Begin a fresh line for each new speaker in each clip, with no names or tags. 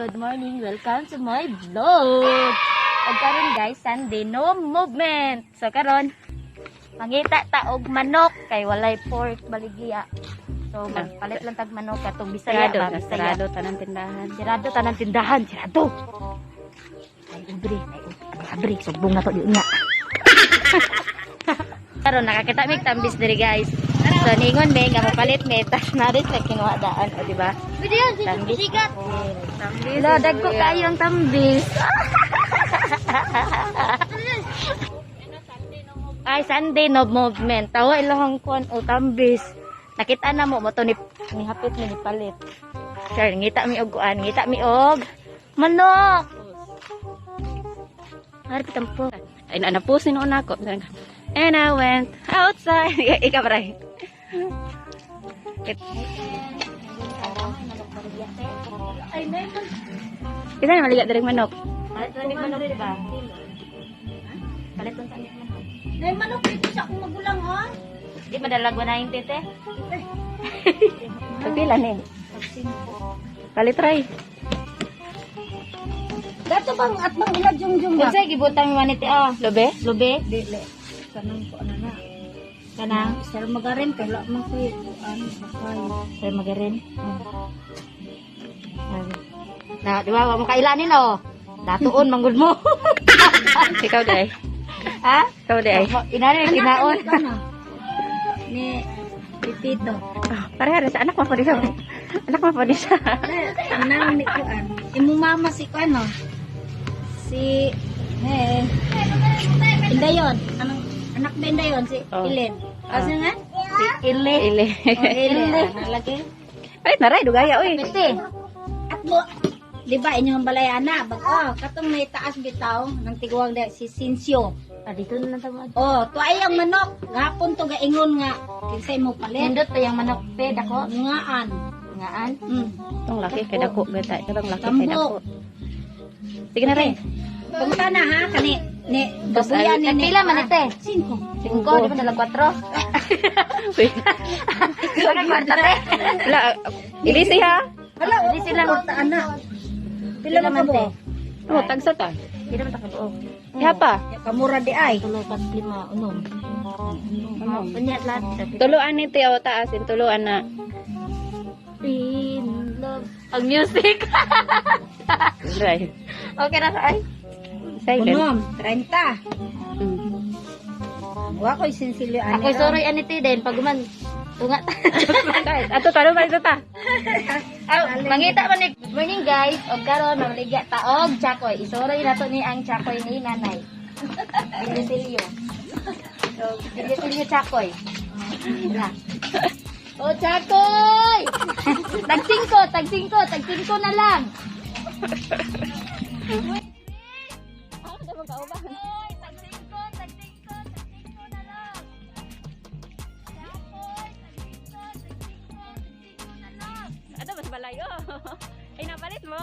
Good morning. Welcome to my vlog. Og karon guys, Sunday, no movement. So karon mangita ta og manok kay walay pork baligya. So magpalit lang tag manok katong Bisaya
Sarado,
ba, Bisaya.
Sarado tanan tindahan.
Sirado tanan tindahan, sirado. Ay ubre, ay ubre, abre, sugbong na to di unya. Karon nakakita mig tambis diri, guys. So ningon me nga mopalit me, tas na rin sa kinuha daan, o di ba? Tambis.
Tambis.
Lo, dagko kayo ang tambis. Ay, Sunday no movement. Tawa ilahang kuan o tambis. Nakita na mo mo to ni ni hapit ni palit. Sure, ngita mi og kuan, ngita mi og manok. Hari pitampo.
Ay na napus ni noon ako. And I went outside. Ikaw ray.
Ay, may man.
Kita na maliga diri manok.
Palit lang manok, di ba? Palit lang sa manok.
Nay manok dito sa akong magulang ha.
Di madalag wa na yung tete.
Pagpila ni? Palit ray.
Dato bang at bang ila jungjung ba?
Unsay gibutang man iti ah?
Lobe?
Lube?
Dili. Kanang ko ano na.
Kanang
Sir magarin kay la man koy ano sakay.
Sir magarin. Na, di ba, wa mo kailanin oh. Datuon manggod mo.
Ikaw day.
Ha?
Ikaw day.
Inani kinaon.
Ano? Ni Pipito.
Ah, pareha ra sa anak mo pa siya. Anak mo pa siya.
Anang ni kuan. Imo mama si kuan no. Si eh Indayon. Anong anak ba Indayon si
Oh.
Ilen? Asa nga?
Si Ili.
Ile.
Oh, Ilen. Lagi.
Ay, naray dugaya oy.
Piti.
At mo, di ba inyong balay ana bag-o katong may taas bitaw ng tiguang da si Sinsyo.
Ah, dito na lang tawag.
Oh, tuay ang manok. Gapon to gaingon nga kinsay mo palit.
Nindot pa yung manok pe dako.
Ngaan.
Ngaan.
Tong laki kay dako gata. Tong laki kay dako.
Tambok.
Sige na ray.
Punta na ha kani ni babuyan ni.
Nagpila man ite?
Singko.
Singko, di ba dalag kwatro? Wala kwarta te.
Wala, ilisi ha.
Hala,
Di sila.
kwarta ana. Pila man ka
te?
bo?
Oh, tagsa ta.
Pila man ta kabuok?
Iha pa.
Kamura di ay.
Tulo, pat, lima, unom. Unya lahat.
Tuluan ni tiyo taasin, tuluan na.
In love. Ang music.
Ray.
Okay na sa ay.
Silent.
Unom, 30. Wa ko'y sinsilyo ani.
Ako'y soroy aniti din pag guman tunga.
Ato talo pa ito ta.
Aw, mangita man ni. Good morning, guys. Og karon mamaligya ta og chakoy. Isoroy nato ni ang chakoy ni nanay. Bilisilyo. So, bilisilyo chakoy. Na. Oh, chakoy! Tag singko, tag singko, tag singko na lang. Tag singko, tag singko, tag singko na lang. Chakoy, tag singko, tag singko, tag singko na lang.
Ato mas balayo. Ay napalit mo?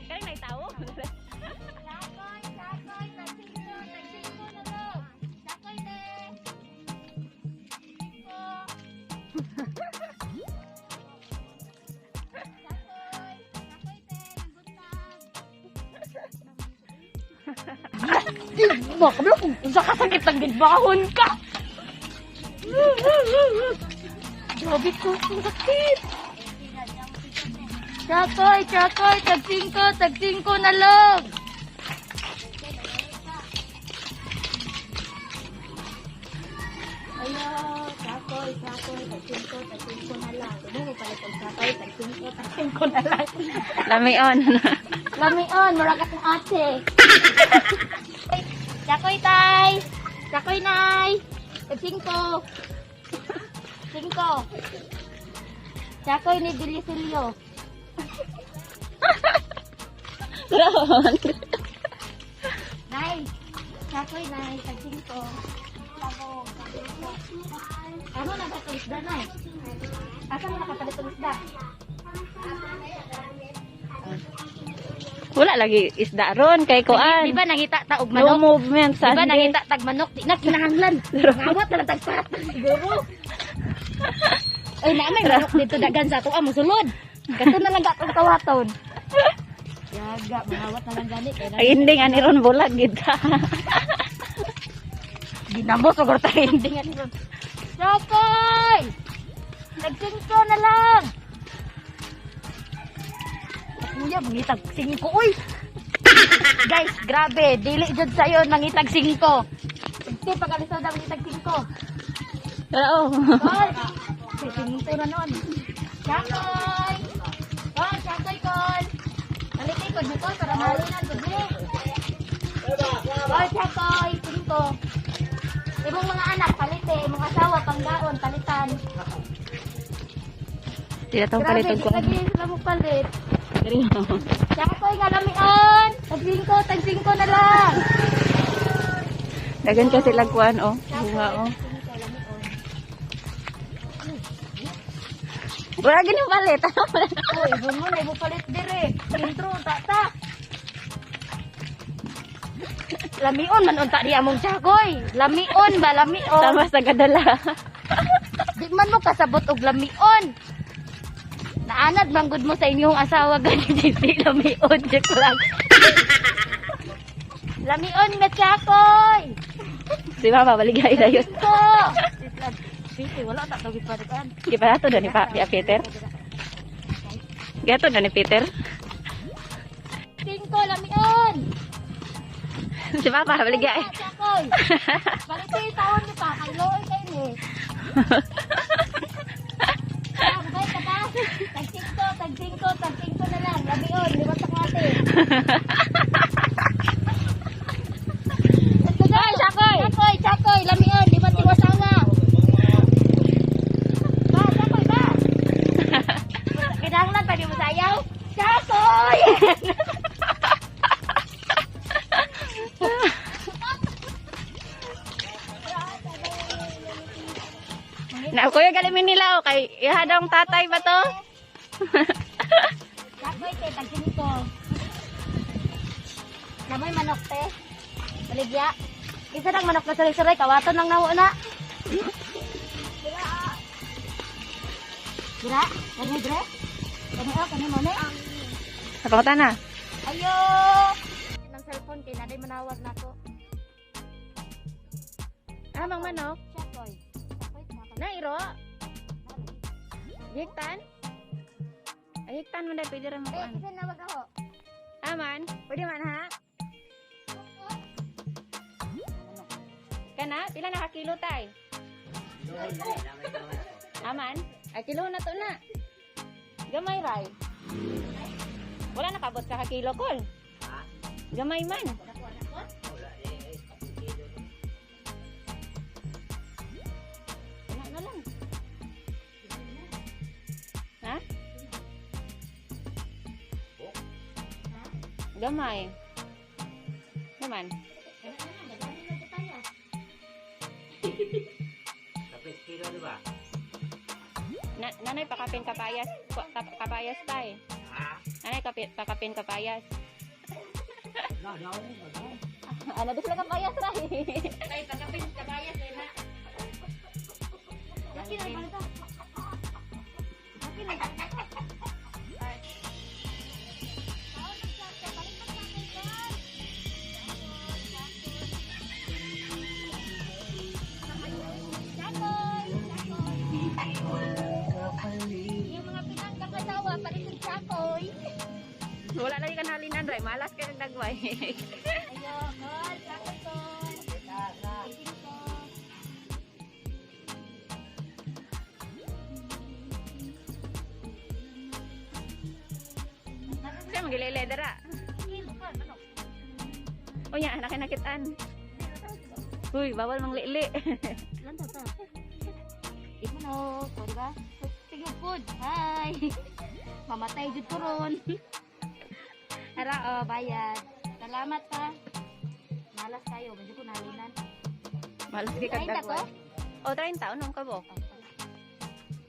Kaya naitawo.
Chakoy, chakoy, tag singko, tag singko na lang. Chakoy ne. Singko. Chakoy, chakoy te, ang buntag. Baka mo kung sa kasakit ng gidbahon ka. Grabe ko, ang sakit. Chakoy, chakoy, tag singko, tag singko na lang. Ayo, chakoy, chakoy, tag singko, tag singko na lang. Ano mo palit ang chakoy, tag singko, tag singko na lang.
Lamion.
Lamion, mura ka kong ate. Chakoy tay. Chakoy nay. Tag singko. Singko. Chakoy ni Dilisilio.
Graon.
Nay. Chakoy nay, tag singko. Ano na sa isda, nay? Asa mo nakapalit ang isda?
Wala lagi isda ron kay kuan.
Di ba nangita ta og
No
manok?
movement
Di ba
Sunday.
nangita tag manok? Di na kinahanglan. Ngawat na lang tag pat siguro. Ay, na may manok dito dagan sa ato ah, musulod. Kato na lang gatong tawaton. Yaga, mahawat na lang gani. Kaya
Ay, hindi nga ni Ron bulag gid.
Ginamos, siguro tayo hindi nga nito. Chakoy! Nag-singko na lang! Kuya, mangitag singko, uy! Guys, grabe, dili jud sa'yo nangitag singko. Hindi, pag-alisod na mangitag singko.
Oo.
Kol! Singko na nun. Chakoy! Kol, chakoy, kol! Balikin ko dito para malinan ko di. Kol, chakoy, singko. Imong mga anak, palite. Imong asawa, panggaon, palitan.
Sila tong
Grabe,
palitod
di
ko.
lagi sila mo palit. Chakoy nga lamian! Tag-singko, tag-singko na lang!
Dagan ka sila kuan oh. Bunga oh.
Singko, lamian.
Wala gini palit.
Uy, ibon mo na, ibon palit dire. Intro, tata. Lamion man unta di among chakoy. Lamion ba, lamion.
Tama sa gadala.
Di man mo kasabot og lamion. Naanad man gud mo sa inyong asawa gani di lamion joke lang. Lamion nga chakoy.
Si mama baligay dayon.
Ko. Piti wala ta tawag palitan.
Di pa nato ni pa Peter. Gato na ni Peter.
Singko lamion.
Si papa baligay.
Chakoy. Balite taon ni pa kay looy kay ni. Ah, bye ka ba? Tag-singko, tag-singko, tag-singko na lang. Lamion, liwat sa kwate. Ay, Chakoy! Chakoy, Chakoy, lamion, liwat tiwasawa. Ba, Chakoy, ba? Kinahanglan pa di mo sayaw? Chakoy!
Na kuya galimin nila oh kay iha daw ang tatay ba to?
Chakoy, te, tag-singko. Namoy manok, te. Baligya. Isa nang manok na suray-suray, kawaton lang nawo na. Dira, kani dire. Kani oh, kani mo ni.
Napangutan na.
Ayo. Nang cellphone kay naday manawag nako.
Amang manok.
Chakoy. Chakoy, chakoy.
Nairo. Hiktan? Ay, hiktan man dahil pwede rin
Eh,
makuan.
isa nawag ako.
Aman, pwede man ha? Kana, pila na ka kilo tay? Aman, ay kilo na to na. Gamay ray. Wala nakabot ka ka kilo kol. Gamay man. Wala na lang. Ha? Gamay. Naman. Na, nanay pakapin kapayas, kapayas tay. Nanay kapi, pakapin kapayas. Ano di sila kapayas ray.
Ay, pagkapin kabayas eh na. Laki na balita. Laki na. Yung mga pinanggang asawa, palit ng chakoy.
Wala lagi kan halinan ray, malas kay nagdagway.
Ayo, kol, chakoy, kol. Isin ko.
Siya magilele dara. Unya, anak nakitaan. Uy, bawal manglili.
Ilan to to? Di mo no, o, di ba? Sige, food. Hi. Mamatay jud ko ron. Ara, oh, bayad. Salamat pa. Malas kayo, medyo ko nalinan.
Malas kay
30 to?
kagdagway. O, 30 unong ka bo?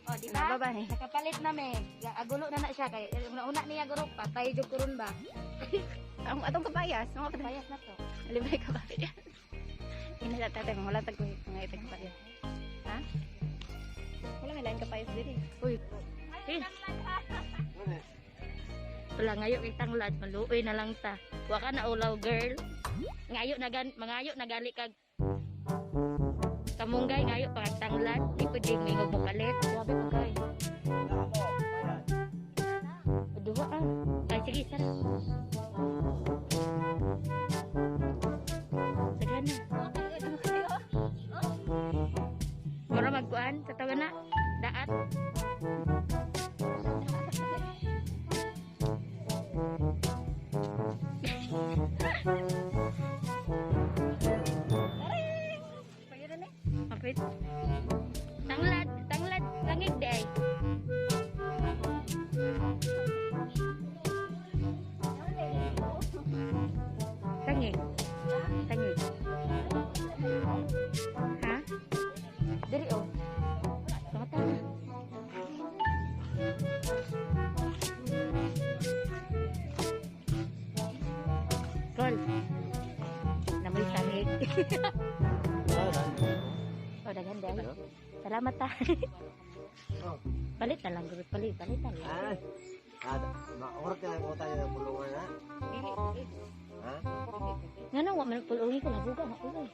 Oh, di ba?
Nababay.
Nakapalit na me. Agulo na na siya kay una-una niya guro patay jud ko ron ba.
Ang atong kapayas, mga kapayas.
Bayas na to.
Alibay kapayas. Ina tatay mo wala tag mga itag kapayas. Ha? Wala may lain kapayas diri. Uy. Eh.
Wala ngayo kay tanglad, maluoy na lang ta. Wa ka na ulaw, girl. Ngayo na gan mangayo na gali kag kamunggay ngayo pa kag tanglad, di pwede ngayong mo palit. Grabe ko kay. Duha ah. Ay sige, sara. Sagana. Mura magkuan sa tawa na. Daat. Kapit. Tanglad, tanglad, langig di ay. Tangig. Tangig. Ha? Diri oh. Kamata na. Kol. Namoy sangig. Oh, daghan dahil. Salamat ta. Palit na lang, guru. Palit, palit na lang.
Ah, ah, maurot na lang tayo ng pulungan ha? Ha?
Nga nang, wa man pulungi ko, nabuga, makulay.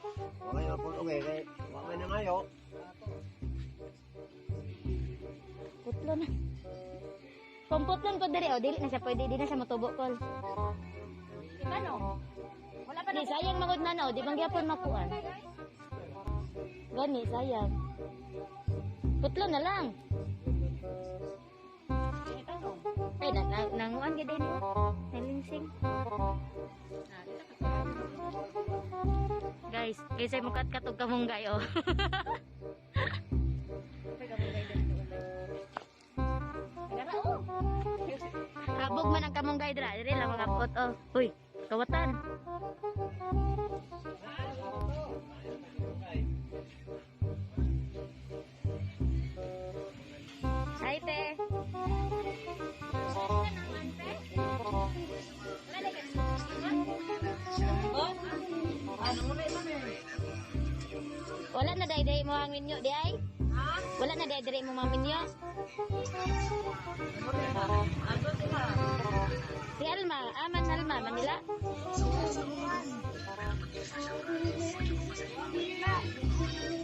Okay, mapulong eh. Kaya, wala na ngayo.
Putlo na. Kung putlon ko diri, oh, dili na siya pwede, di na siya matubo kol.
Diba no? Wala pa
Di, sayang magod na no, di bang gyapon makuan. Gani, sayang. Putlo na lang. Ay, na, na, nanguan gid ni. Nalingsing. Guys, kaysa mo kat og kamunggay oh. Kabog man ang kamunggay dira, diri lang mga pot oh. Uy, kawatan. Hi, te. Wala na day day mo ang minyo di ay? Wala na day day mo mga minyo? Si Alma, aman Alma, Manila.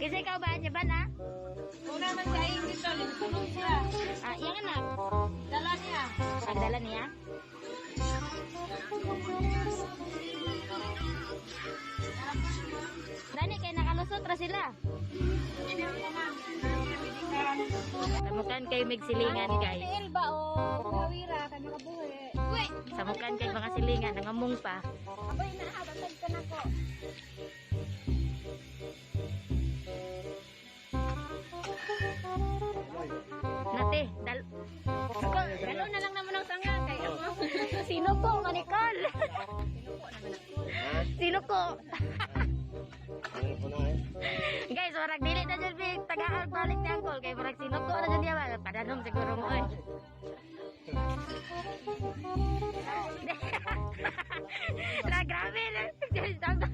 Kasi ikaw ba niya ba na?
Una man sa English to, tulong siya.
Ah, iyang anak.
Dala niya.
Pagdala niya. Dani kay nakalusot ra sila. Samukan kay migsilingan guys.
Si Elba o Kawira kay makabuhi.
Uy!
Samukan kay mga silingan nangamong pa.
Abay na hatag ka na ko.
Nate, dal Ko,
Dalo na lang naman ang sanga kay ako.
sino ko manikol?
Ha?
Sino ko?
Ano po na eh?
Guys, warag dili na jud big tagaan balik ni uncle kay murag sino ko na jud niya ba? Padanom siguro mo oy. La grabe na. Talate.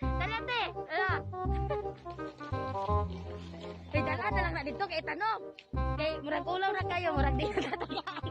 Talate. Ala. Kay dala na lang na dito kay tanom. Kay murag ulaw ra kayo, murag di na tagaan.